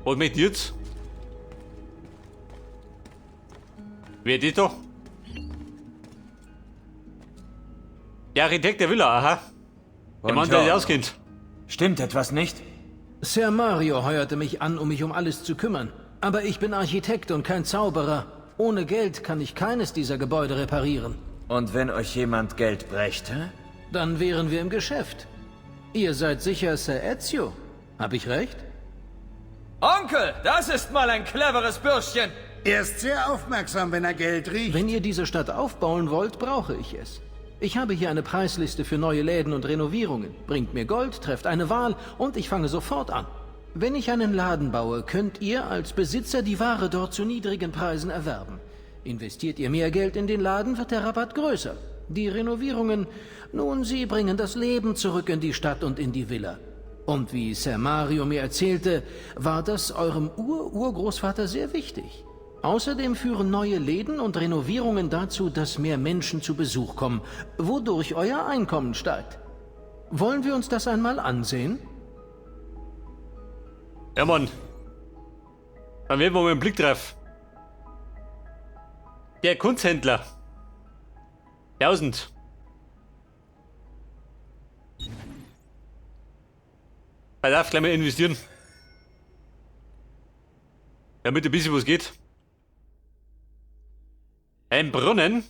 Was möchte ich jetzt? Wer ist das da? Der Architekt der Villa, aha. Der Mann, der sich auskennt. Stimmt etwas nicht? Ser Mario heuerte mich an, um mich um alles zu kümmern. Aber ich bin Architekt und kein Zauberer. Ohne Geld kann ich keines dieser Gebäude reparieren. Und wenn euch jemand Geld brächte? Dann wären wir im Geschäft. Ihr seid sicher Ser Ezio. Hab ich recht? Onkel, das ist mal ein cleveres Bürschchen. Er ist sehr aufmerksam, wenn er Geld riecht. Wenn ihr diese Stadt aufbauen wollt, brauche ich es. Ich habe hier eine Preisliste für neue Läden und Renovierungen. Bringt mir Gold, trefft eine Wahl und ich fange sofort an. Wenn ich einen Laden baue, könnt ihr als Besitzer die Ware dort zu niedrigen Preisen erwerben. Investiert ihr mehr Geld in den Laden, wird der Rabatt größer. Die Renovierungen, nun, sie bringen das Leben zurück in die Stadt und in die Villa. Und wie Ser Mario mir erzählte, war das eurem Ur-Urgroßvater sehr wichtig. Außerdem führen neue Läden und Renovierungen dazu, dass mehr Menschen zu Besuch kommen, wodurch euer Einkommen steigt. Wollen wir uns das einmal ansehen? Ja, Mann. Dann werden wir mal einen Blick drauf. Der Kunsthändler. 1000. Pass auf, gleich mal investieren. Damit ein bisschen was geht. Ein Brunnen.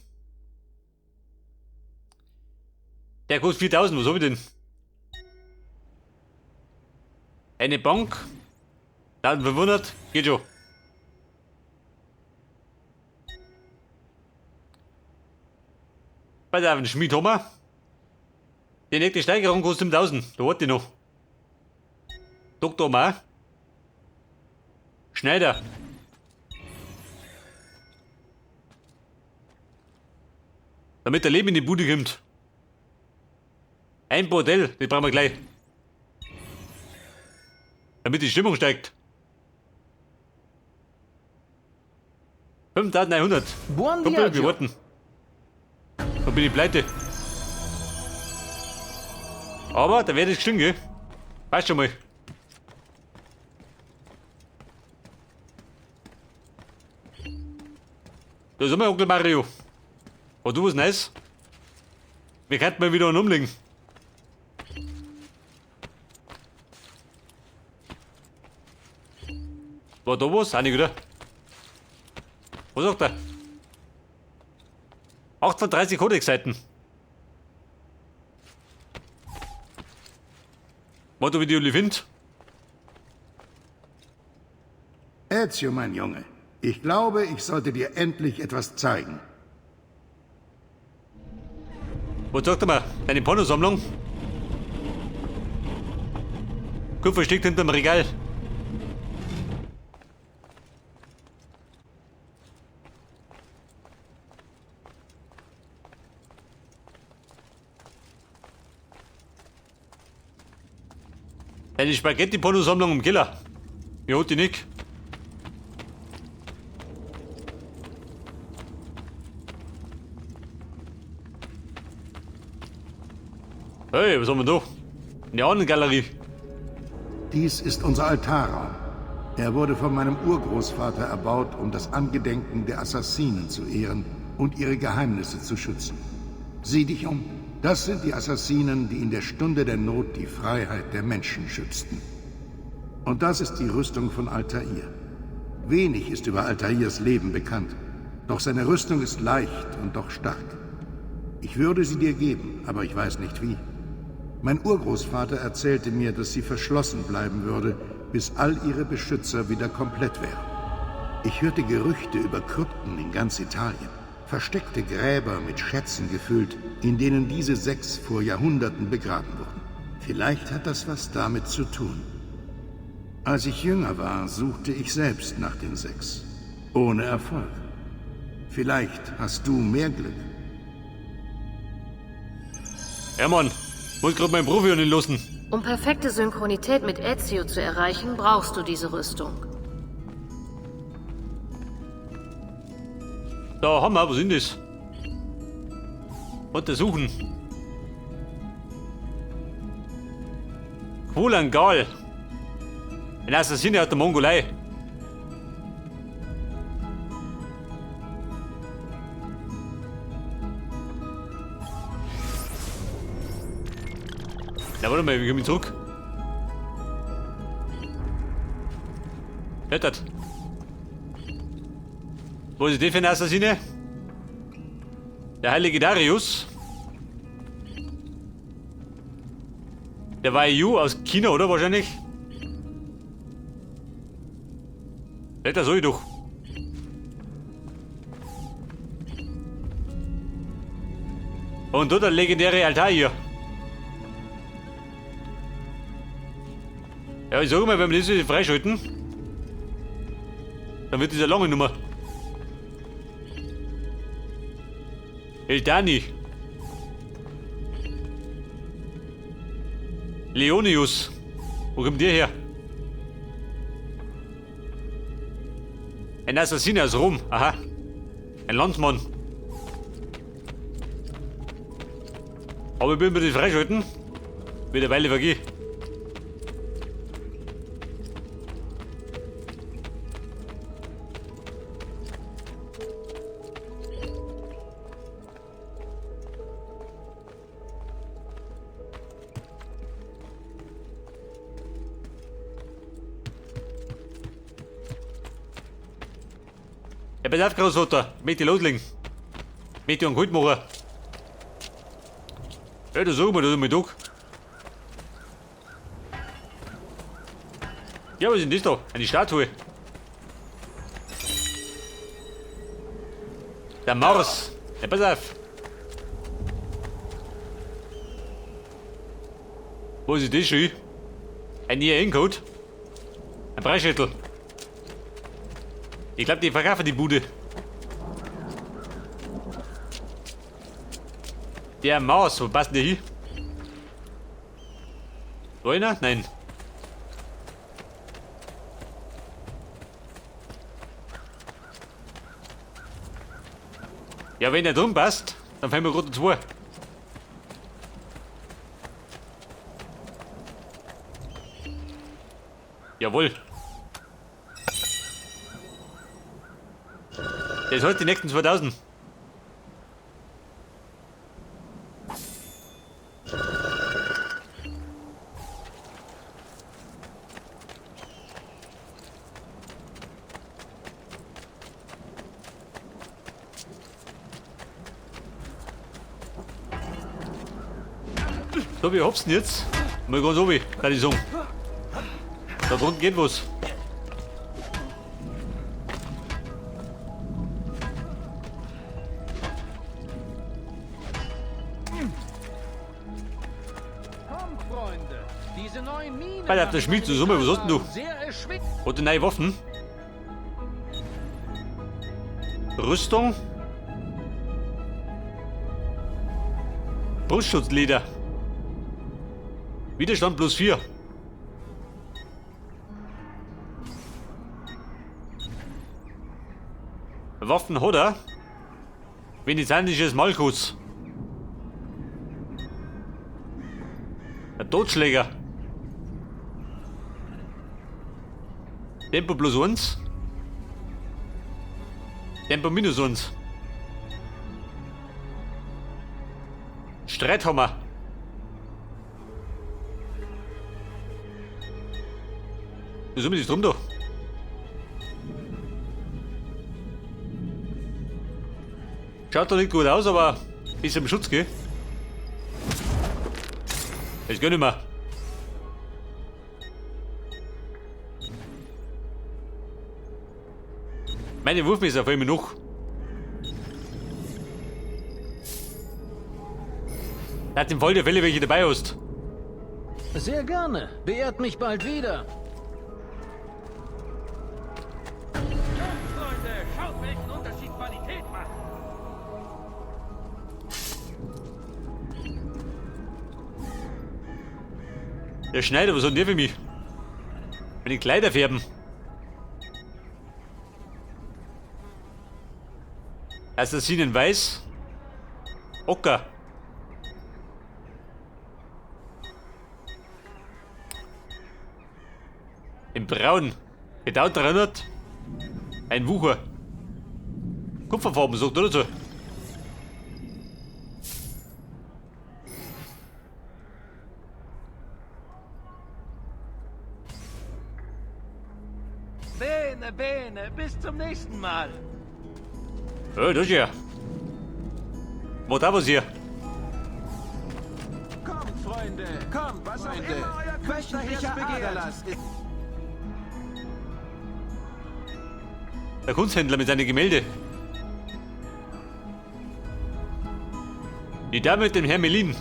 Der kostet 4000, was hab ich denn? Eine Bank. 1500, geht schon. Pass auf, einen Schmied haben wir. Die nächste Steigerung kostet 7000, da warte ich noch. Doktor Ma. Schneider. Damit der Leben in die Bude kommt. Ein Bordell, das brauchen wir gleich. Damit die Stimmung steigt. 5900. Buon Kumpel, wir viaggio. warten. Dann bin ich pleite. Aber da werde ich gestiegen, gell? Passt schon mal. Da ist immer Onkel Mario. Oh, du was nice. Wir könnten mal wieder einen umlegen. War da was? Auch nicht, oder? Was sagt er? 38 Codex-Seiten. Warte, wie die Uli findet. Ezio, mein Junge, ich glaube, ich sollte dir endlich etwas zeigen. Was sagt er mal? Deine Pornosammlung? Gut versteckt hinterm Regal. Deine Spaghetti-Pornosammlung im Keller. Mir hat die nicht. Hey, was haben wir da? Eine Ahnengalerie. Dies ist unser Altarraum. Er wurde von meinem Urgroßvater erbaut, um das Angedenken der Assassinen zu ehren und ihre Geheimnisse zu schützen. Sieh dich um. Das sind die Assassinen, die in der Stunde der Not die Freiheit der Menschen schützten. Und das ist die Rüstung von Altair. Wenig ist über Altairs Leben bekannt, doch seine Rüstung ist leicht und doch stark. Ich würde sie dir geben, aber ich weiß nicht wie. Mein Urgroßvater erzählte mir, dass sie verschlossen bleiben würde, bis all ihre Beschützer wieder komplett wären. Ich hörte Gerüchte über Krypten in ganz Italien, versteckte Gräber mit Schätzen gefüllt, in denen diese sechs vor Jahrhunderten begraben wurden. Vielleicht hat das was damit zu tun. Als ich jünger war, suchte ich selbst nach den sechs. Ohne Erfolg. Vielleicht hast du mehr Glück. Ja, Mann. Muss grad meinen Profi an den lassen. Um perfekte Synchronität mit Ezio zu erreichen, brauchst du diese Rüstung. Da haben wir, was sind das? Untersuchen. Quolangal. Ein Assassine aus der Mongolei. Na, warte mal, wir kommen zurück. Klettert. Wo ist die für eine Assassine? Der heilige Darius. Der war EU aus China, oder? Wahrscheinlich. Kletter soll ich doch. Und dort der legendäre Altair. Ja, ich sag mal, wenn wir das freischalten, dann wird das eine lange Nummer. Eldani. Leonius. Wo kommt der her? Ein Assassine aus Rom. Aha. Ein Landsmann. Aber ich will mir das freischalten. Wird eine Weile vergehen. Ja, pass auf, Großvater. Ich möchte loslegen. Ich möchte einen Kult machen. Ja, das sag mal, das ist mein Tag. Ja, was ist denn das da? Eine Statue. Der Mars. Ja, pass auf. Was ist das schon? Ein IAN-Code? Ein Preisschüttel. Ich glaube, die verkaufen die Bude. Der Maus, wo passt denn der hin? Da einer? Nein. Ja, wenn der drin passt, dann fällt mir gerade zwei. Jawohl. Das heißt die nächsten 2000. So, wir hopsen jetzt. Mal ganz oben, kann ich sagen. Da drunten geht was. Alter, der Schmied zusammen, was hast denn du? Hat die neue Waffen? Rüstung? Brustschutzleder. Widerstand plus 4. Waffen hat er. Venezianisches Malchus. Ein Totschläger. Tempo plus 1. Tempo minus 1. Streithammer. Was ist das drum da? Schaut doch nicht gut aus, aber ist im Schutz, gell? Das geht nicht mehr. Meine Wurfmesser fehlen mir noch. Hat im Fall der Fälle, welche dabei hast. Sehr gerne. Beehrt mich bald wieder. Leute, schaut, welchen Unterschied Qualität macht. Der Schneider, was hat denn der für mich? Meine Kleider färben. Assassinen weiß. Ocker. In Braun. Gedauert 300. Ein Wucher. Kupferfarben, sagt oder so. Bene, bene, bis zum nächsten Mal. Oh, das ist ja. Was da was hier? Kommt, Freunde, kommt, was auch immer euer wöchentlicher Aderlass ist. Der Kunsthändler mit seinen Gemälde. Die Dame mit dem Hermelin.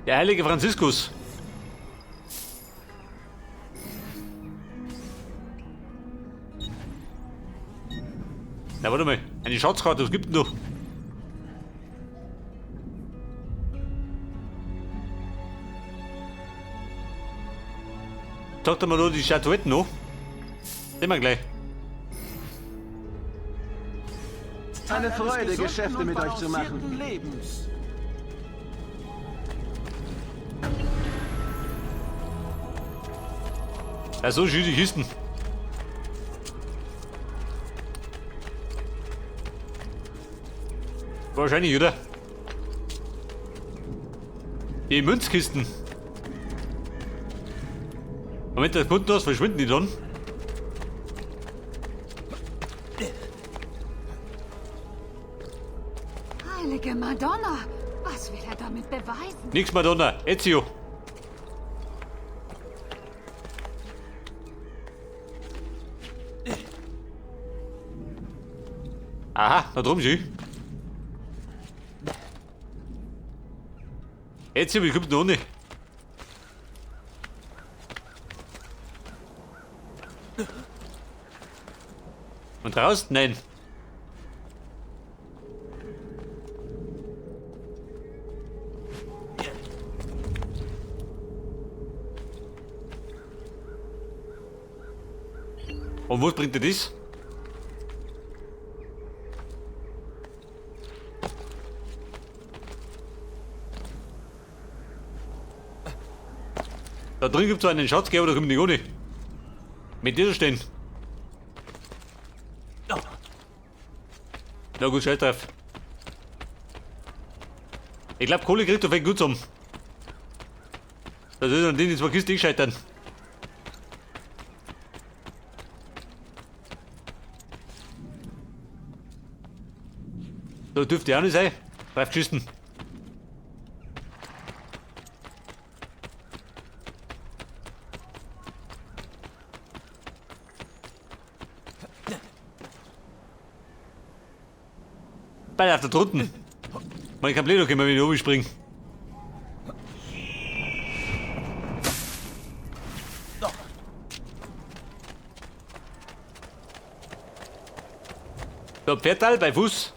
Der heilige Franziskus. Na, warte mal. Eine Schatzkarte, was gibt denn da? Sag doch mal nur die Statuetten noch. Sehen wir gleich. Eine Freude, Geschäfte mit euch zu machen. Lebens. Ja, so schön die Kisten. Wahrscheinlich, oder? Die Münzkisten. Moment, das Kunden aus, verschwinden die dann? Heilige Madonna! Was will er damit beweisen? Nix Madonna, Ezio. Aha, da drum sie. Ezio, wie kommt denn ohne? Und raus? Nein. Und was bringt dir das? Da drin gibt es einen Schatz, aber da kommt nicht ohne. Mit dieser stehen. Na gut, scheiß drauf. Ich glaube, Kohle kriegt er gut zusammen. Das ist an denen, die zwei Kisten scheitern. Da dürfte auch nicht sein. Drauf geschissen. Beide auf der drunten. Man kann blöd, können wir wieder oben springen. So, Pferdtal bei Fuß.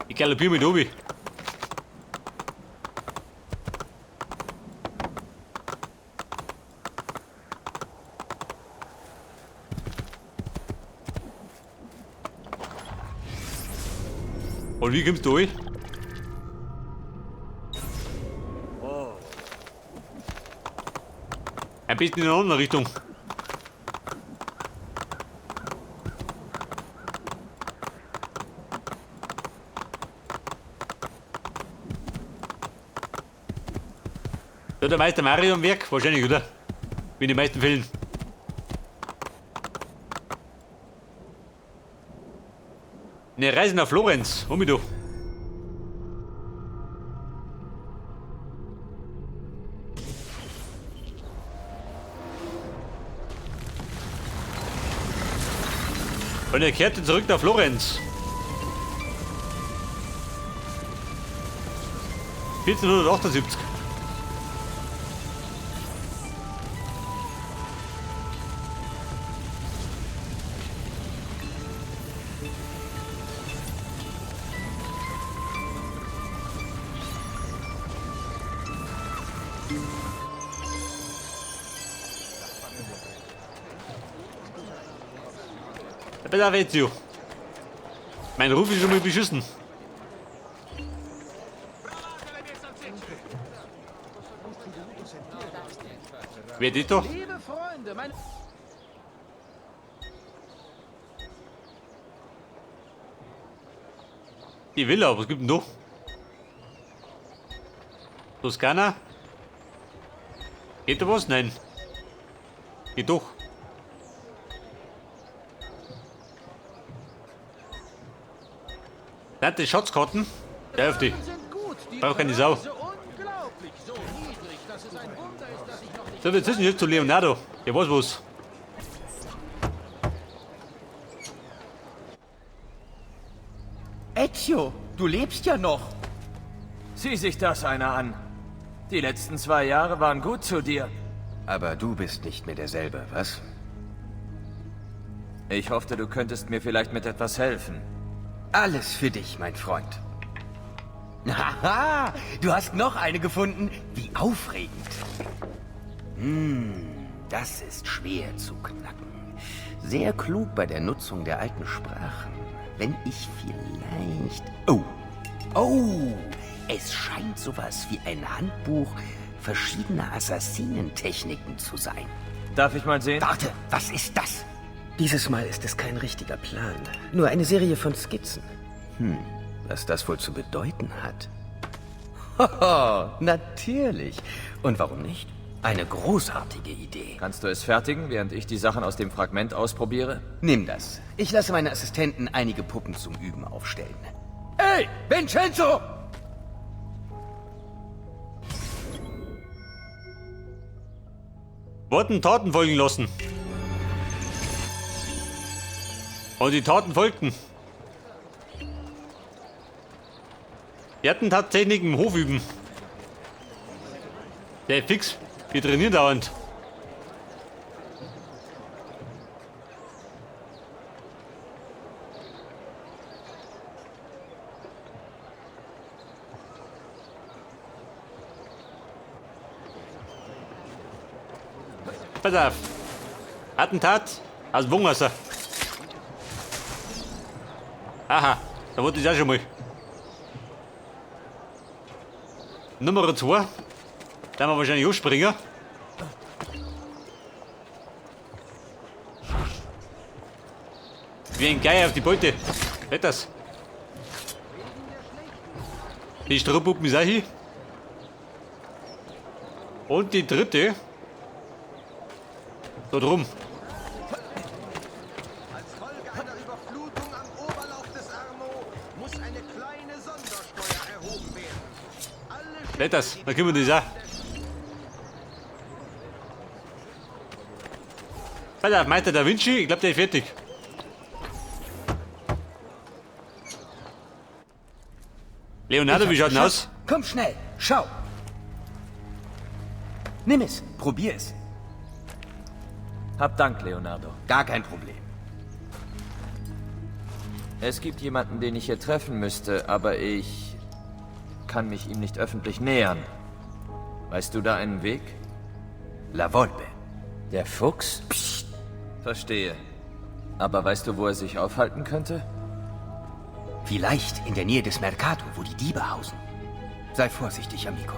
Ich galoppiere mit oben. Und wie kommst du durch? Ein bisschen in eine andere Richtung. Da der Meister Mario am Werk? Wahrscheinlich, oder? Wie in den meisten Fällen. Eine Reise nach Florenz. Hol mich doch. Und er kehrte zurück nach Florenz. 1478. Pass auf, Ezio. Mein Ruf ist schon mal beschissen. Wer die da? Liebe Freunde, meine... Die Villa, was gibt denn da? Toskana? Geht da was? Nein. Geht doch. Nein, die Schatzkarten. Der auf die. Braucht keine Sau. So, wir sitzen jetzt zu Leonardo. Der weiß was. Ezio, du lebst ja noch. Sieh sich das einer an. Die letzten 2 Jahre waren gut zu dir. Aber du bist nicht mehr derselbe, was? Ich hoffte, du könntest mir vielleicht mit etwas helfen. Alles für dich, mein Freund. Haha, du hast noch eine gefunden. Wie aufregend. Das ist schwer zu knacken. Sehr klug bei der Nutzung der alten Sprachen. Wenn ich vielleicht... Oh, oh, es scheint sowas wie ein Handbuch verschiedener Assassinentechniken zu sein. Darf ich mal sehen? Warte, was ist das? Dieses Mal ist es kein richtiger Plan, nur eine Serie von Skizzen. Was das wohl zu bedeuten hat? Hoho, natürlich. Und warum nicht? Eine großartige Idee. Kannst du es fertigen, während ich die Sachen aus dem Fragment ausprobiere? Nimm das. Ich lasse meine Assistenten einige Puppen zum Üben aufstellen. Ey, Vincenzo! Worten Taten folgen lassen. Und die Taten folgten. Die Attentattechnik im Hof üben. Der fix. Wir trainieren dauernd. Pass auf. Attentat aus Wungwasser. Aha, da wollte ich auch schon mal. Nummer 2. Da wir wahrscheinlich auch springen. Wie ein Geier auf die Beute. Geht das? Die Strohpuppen ist auch hier. Und die dritte. Da drum. Als Folge einer Überflutung am Oberlauf des Arno muss eine kleine Sondersteuer erhoben werden. Geht das? Dann können wir das auch. Pass auf, Meister Da Vinci, ich glaub, der ist fertig. Leonardo, wie schaut denn aus? Komm schnell, schau. Nimm es, probier es. Hab Dank, Leonardo. Gar kein Problem. Es gibt jemanden, den ich hier treffen müsste, aber ich kann mich ihm nicht öffentlich nähern. Weißt du da einen Weg? La Volpe. Der Fuchs? Psst. Verstehe. Aber weißt du, wo er sich aufhalten könnte? Vielleicht in der Nähe des Mercato, wo die Diebe hausen. Sei vorsichtig, Amigo.